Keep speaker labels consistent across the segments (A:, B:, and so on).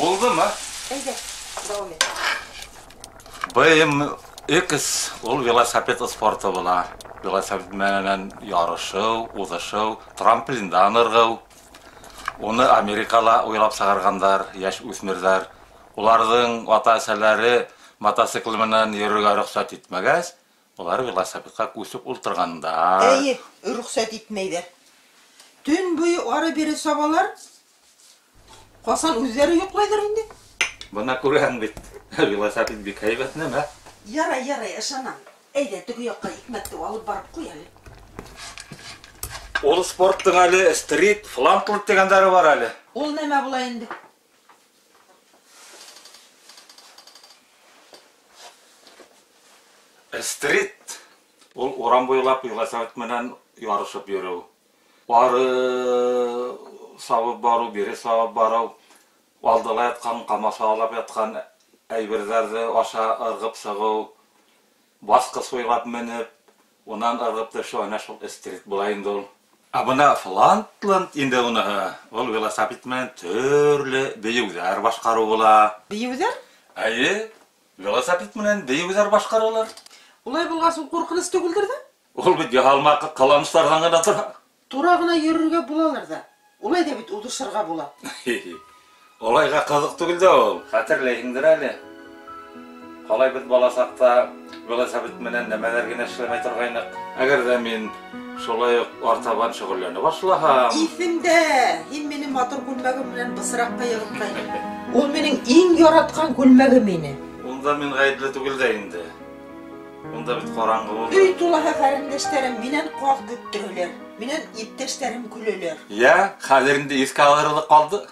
A: Булдымы?
B: Әйҙә, дауам ит.
A: BMX ул велосипед спорты була. Велосипед менән ярышыу, уҙышыу, трамплиндан ырғыу. Уны Америкала уйлап сығарғандар, йәш үҫмерҙәр. Уларҙың ата-әсәләре мотоцикл менән йөрөргә рөхсәт итмәгәс, улар велосипедҡа күсеп ултырғандар.
B: Эйе, рөхсәт итмәйҙәр. Төн буйы ары-бире сабалар. Ҡасан үҙҙәре йоҡлайҙыр инде.
A: Бына күрәһең бит, велосипед бик һәйбәт нәмә.
B: Ярай, ярай, ышанам. Әйҙә, теге яҡҡа икмәкте алып барып ҡуй әле.
A: Ул спорттың әле стрит, флантлд тигәндәре бар әле.
B: Ул нәмә була инде?
A: Стрит ул урам буйлап велосипед менән ярышып йөрөү. Ары сабып барыу, бире сабып барыу, алдыла ятҡан, ҡамасаулап ятҡан әйберҙәрҙе аша ырғып сығыу, басҡыс буйлап менеп, унан ырғып төшөү, ана шул стрит була инде ул. Ә бына флантланд инде уныһы, ул велосипед менән төрлө бейеүҙәр башҡарыу була.
B: Бейеүҙәр?
A: Эйе, велосипед менән бейеүҙәр башҡаралар.
B: Улай булғас, ул ҡурҡыныс түгелдер ҙә?
A: Ул бит яһалма ҡыланыштарҙан ғына тора.
B: Тура ғына йөрөргә булалыр ҙа. Улай ҙа бит уҙышырға була.
A: Улайға ҡыҙыҡ түгел дә ул. Хәтерләйһеңдер әле. Ҡалай беҙ бала саҡта велосипед менән нәмәләр генә эшләмәй торғайныҡ. Әгәр ҙә мин шулай уҡ артабан шөғөлләнә башлаһам.
B: Иҫемдә, һин минең матур күлмәгем менән бысраҡҡа йығытҡайның. Ул минең иң яратҡан күлмәгем ине.
A: Унда мин ғәйепле түгел дә инде. Унда бит ҡараңғы булды.
B: Өй тулаһы ҡәрендәштәрем минән ҡаҙ көттөрәләр, минән иптәштәрем көләләр.
A: Йә, хәҙер инде иҫкә алырлыҡ ҡалды.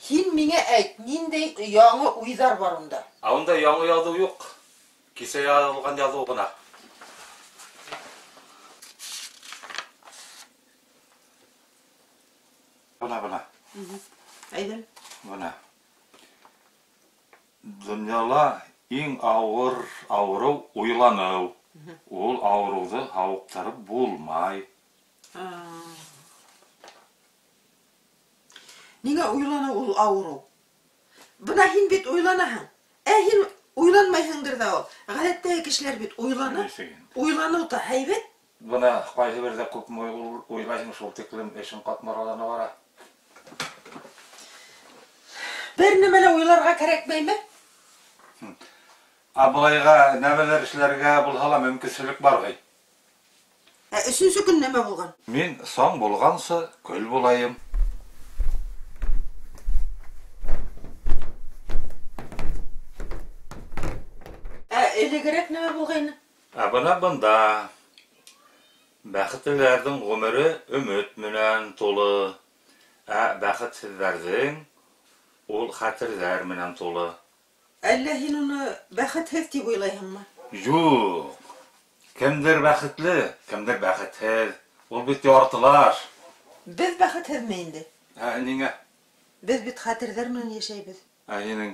B: Һин миңә әйт, ниндәй яңы уйҙар бар унда?
A: Ә унда яңы яҙыу юҡ. Кисә яҙылған яҙыу ғына. Бына, бына.
B: Әйҙә.
A: Бына. Донъяла иң ауыр ауырыу уйланыу. Ул ауырыуҙы һауыҡтырып булмай.
B: Ниңә уйланыу ул ауырыу? Бына һин бит уйланаһың. Ә һин уйланмайһыңдыр ҙа ул. Ғәҙәттәге кешеләр бит уйлана.
A: Нисек инде?
B: Уйланыу та һәйбәт.
A: Бына ҡайһы берҙә күпме уйлайһың, шул тиклем эшең ҡатмарлана бара.
B: Бер нәмә лә уйларға кәрәкмәйме?
A: Ә былайға нәмәләр эшләргә булһа ла мөмкинселек бар ғай.
B: Ә өсөнсө көн нәмә булған?
A: Мин саң булғансы көл булайым.
B: Ә элегерәк нәмә булғайны?
A: Ә бына бында бәхетлеләрҙең ғүмере өмөт менән тулы, ә бәхетһеҙҙәрҙең ул хәтерҙәр менән тулы.
B: Әллә һин уны бәхетһеҙ тип уйлайһыңмы?
A: Юҡ. Кемдер бәхетле, кемдер бәхетһеҙ. Ул бит яртылаш.
B: Беҙ бәхетһеҙме инде?
A: Ә ниңә?
B: Беҙ бит хәтерҙәр менән йәшәйбеҙ.
A: Ә һинең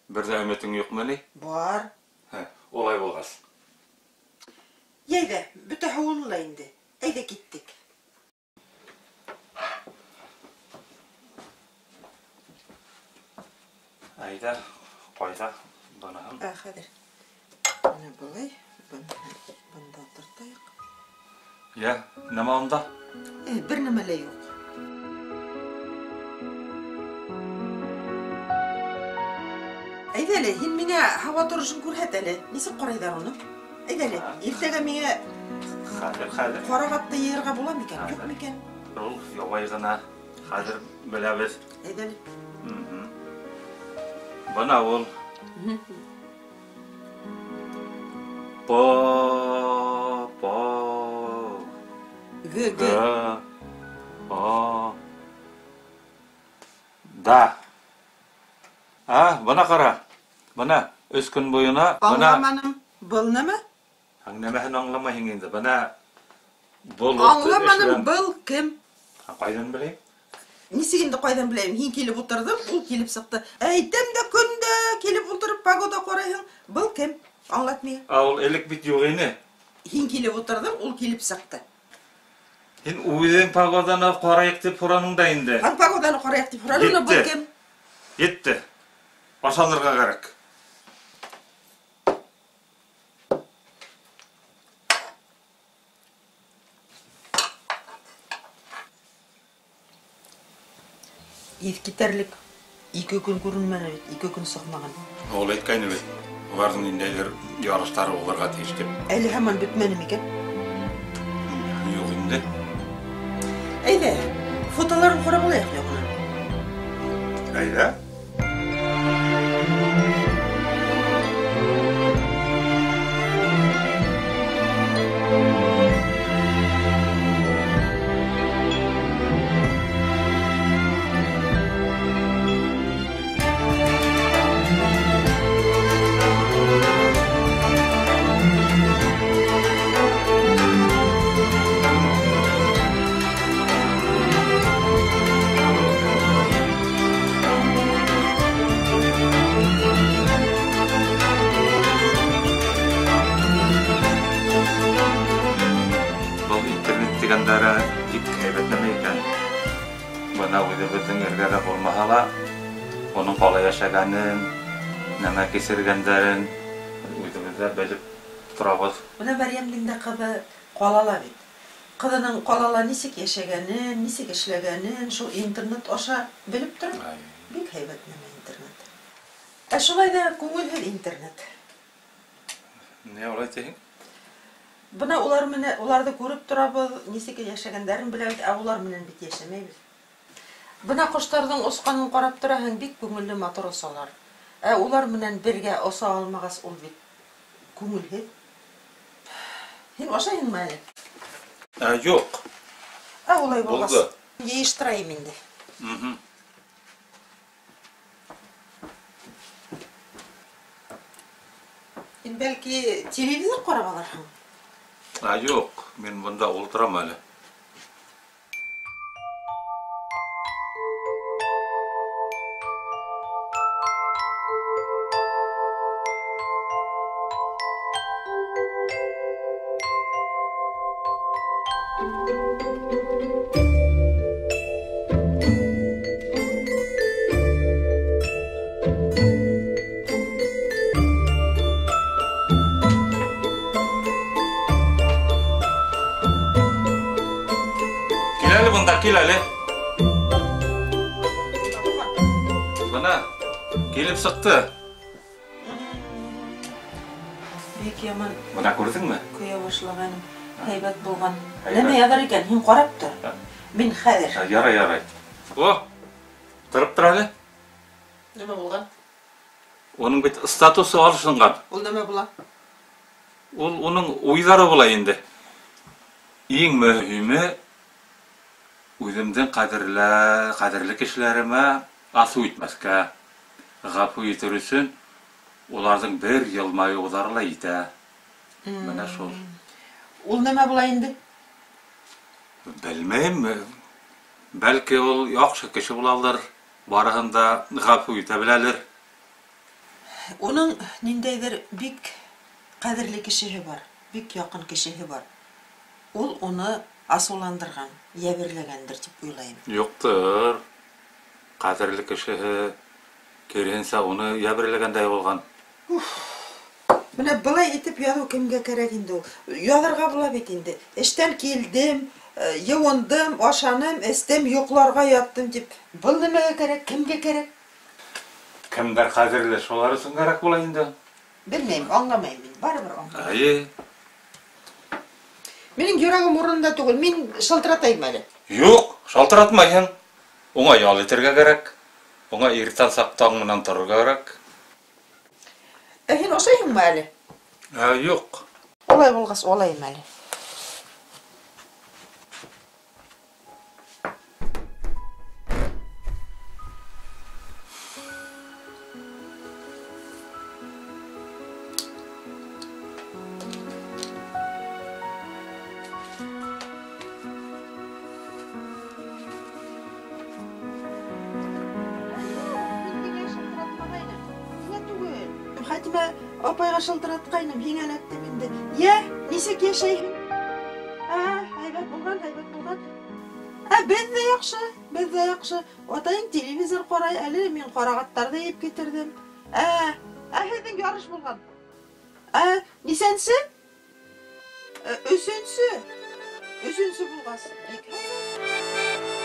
A: бер ҙә өмөтөң юҡмы ни?
B: Бар.
A: Һә, улай булғас.
B: Әйҙә, бөтә һыуыны ла инде. Әйҙә киттек.
A: Әйҙә, ҡайҙа быныһын?
B: Ә, хәҙер. Бына былай, быныһын бында ултыртайыҡ.
A: Йә, нәмә унда?
B: Бер нәмә лә юҡ. Әйҙә әле, һин миңә һауа торошон күрһәт әле. Нисек ҡарайҙар уны? Әйҙә әле, иртәгә миңә
A: Хәҙер, хәҙер.
B: ҡарағатты йыйырға була микән, юҡ
A: Хәҙер.
B: микән?
A: Ул ябай ғына. Хәҙер беләбеҙ.
B: Әйҙә әле.
A: Бына ул. По, по.
B: Г, Г.
A: Г, О. Да. А, бына ҡара. Бына өс көн буйына бына
B: Аңламаным. Был нәмә?
A: Нәмәһен аңламайһың инде. Бына был
B: Аңламаным,
A: эшлән-
B: был кем?
A: Ә, ҡайҙан беләйем?
B: Нисек инде ҡайҙан беләйем? Һин килеп ултырҙың, ул килеп сыҡты. Әйтәм дә көндә килеп ултырып погода ҡарайһың. Был кем? Аңлат миңә.
A: Ә ул элек бит юҡ ине.
B: Һин килеп ултырҙың, ул килеп сыҡты.
A: Һин үҙең погоданы ҡарайыҡ тип һораның да инде.
B: Һин погоданы ҡарайыҡ тип һораның, был кем?
A: Етте. Ашанырға кәрәк.
B: Иҫ китәрлек. 2 көн күренмәне бит, 2 көн сыҡмаған.
A: Ул әйткәйне бит, уларҙың ниндәйҙер ярыштары булырға тейеш тип.
B: Әле һаман бөтмәне микән?
A: Юҡ инде.
B: Әйҙә, фотоларын ҡарап алайыҡ яңынан.
A: Әйҙә. Бик һәйбәт нәмә икән. Бына үҙебеҙҙең эргәлә булмаһа ла, уның ҡалай йәшәгәнен, нәмә кисергәндәрен үҙебеҙ ҙә белеп торабыҙ.
B: Бына Мәрйәмдең дә ҡыҙы ҡалала бит. Ҡыҙының ҡалала нисек йәшәгәнен, нисек эшләгәнен шул интернет аша белеп тора. Бик һәйбәт нәмә интернет. Ә шулай ҙа күңелһеҙ интернет.
A: Ни улай тиһең?
B: Бына улар менән уларҙы күреп торабыҙ, нисек йәшәгәндәрен беләбеҙ, ә улар менән бит йәшәмәйбеҙ. Бына ҡоштарҙың осҡанын ҡарап тораһың, бик күңелле матур осалар. Ә улар менән бергә оса алмағас, ул бит күңелһеҙ. Һин ашайһыңмы әле?
A: Юҡ.
B: Ә улай булғас, йыйыштырайым инде. Һин бәлки телевизор ҡарап алырһың?
A: Юҡ, мин бында ултырам әле. Кил әле. Бына килеп сыҡты.
B: Бик яман.
A: Бына күрҙеңме?
B: Көйә башлағаным. Һәйбәт булған. Нәмә яҙыр икән, һин ҡарап тор. Мин хәҙер.
A: Ярай, ярай. О, тороп тор әле.
B: Нәмә булған?
A: Уның бит статусы алышынған.
B: Ул нәмә була?
A: Ул уның уйҙары була инде. Иң мөһиме үҙемдең ҡәҙерле кешеләремә асыу итмәҫкә, ғәфү итер өсөн уларҙың бер йылмайыуҙары ла етә. Бына шул.
B: Ул нәмә була инде?
A: Белмәйем. Бәлки ул яҡшы кеше булалыр, барыһын да ғәфү итә беләлер.
B: Уның ниндәйҙер бик ҡәҙерле кешеһе бар, бик яҡын кешеһе бар. Ул уны асыуландырған, йәберләгәндер тип уйлайым.
A: Юҡтыр. Ҡәҙерле кешеһе киреһенсә уны йәберләгәндәй булған.
B: Бына былай итеп яҙыу кемгә кәрәк инде ул? Яҙырға була бит инде. Эштән килдем, йыуындым, ашаным, эстем, йоҡларға яттым тип. Был нимәгә кәрәк, кемгә кәрәк?
A: Кемдәр ҡәҙерле, шулар өсөн кәрәк була инде.
B: Белмәйем, аңламайым мин, барыбер аңламайым.
A: Әйе.
B: Минең йөрәгем урынында түгел, мин шылтыратайым әле.
A: Юҡ, шылтыратмайһың. Уңа ял итергә кәрәк. Уңа иртән саҡ таң менән торорға кәрәк.
B: Ә һин ашайһыңмы әле?
A: Юҡ.
B: Улай булғас, алайым әле. Хәтимә Апайға шылтыратҡайным, һиңә эләктем инде. Йә, нисек йәшәйһең? Ә, һәйбәт булған, һәйбәт булған. Ә беҙ ҙә яҡшы, беҙ ҙә яҡшы. Атайың телевизор ҡарай, әле мин ҡарағаттарҙы йыйып китерҙем. Ә, ә һеҙҙең ярыш булған. Ә, нисәнсе? Өсөнсө. Өсөнсө булғас, бик һәйбәт.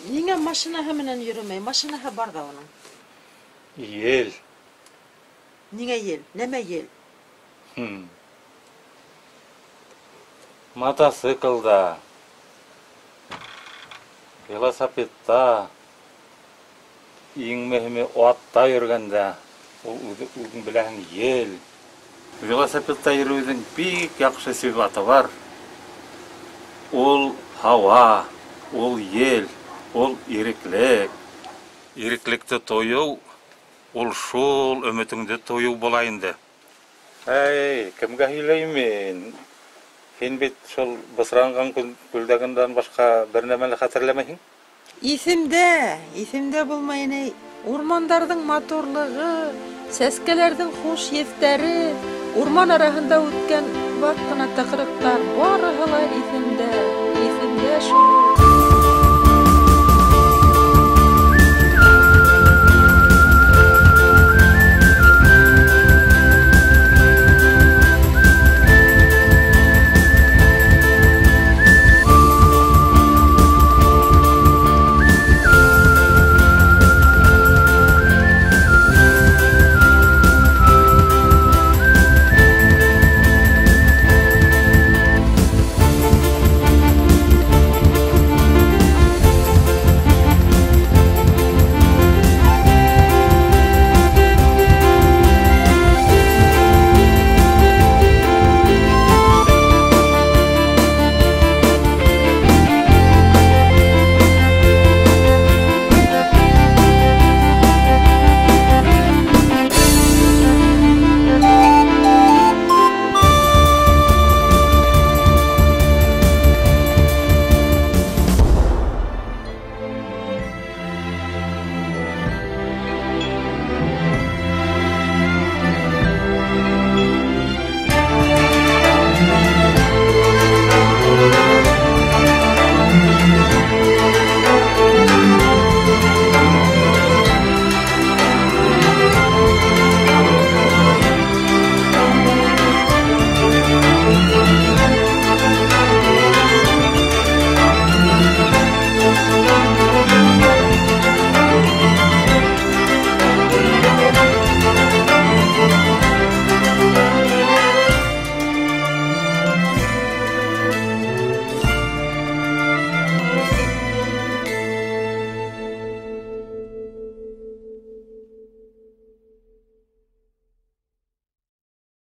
B: Ниңә машинаһы менән йөрөмәй? Машинаһы бар ҙа уның.
A: Ел.
B: Ниңә ел? Нәмә ел?
A: Мотоциклда, велосипедта, иң мөһиме атта йөрөгәндә, ул үҙең беләһең ел. Велосипедта йөрөүҙең бик яҡшы сифаты бар. Ул һауа, ул ел, ул иреклек. Иреклекте тойоу, ул шул өмөтөңдө тойоу була инде. Эй, кемгә һөйләйем мин? Һин бит шул бысранған күлдәгеңдән башҡа бер нәмә лә хәтерләмәйһең.
B: Иҫемдә, иҫемдә булмай ни. Урмандарҙың матурлығы, сәскәләрҙең хуш еҫтәре, урман араһында үткән ваҡ ҡына тыҡрыҡтар барыһы ла иҫемдә, иҫемдә шул.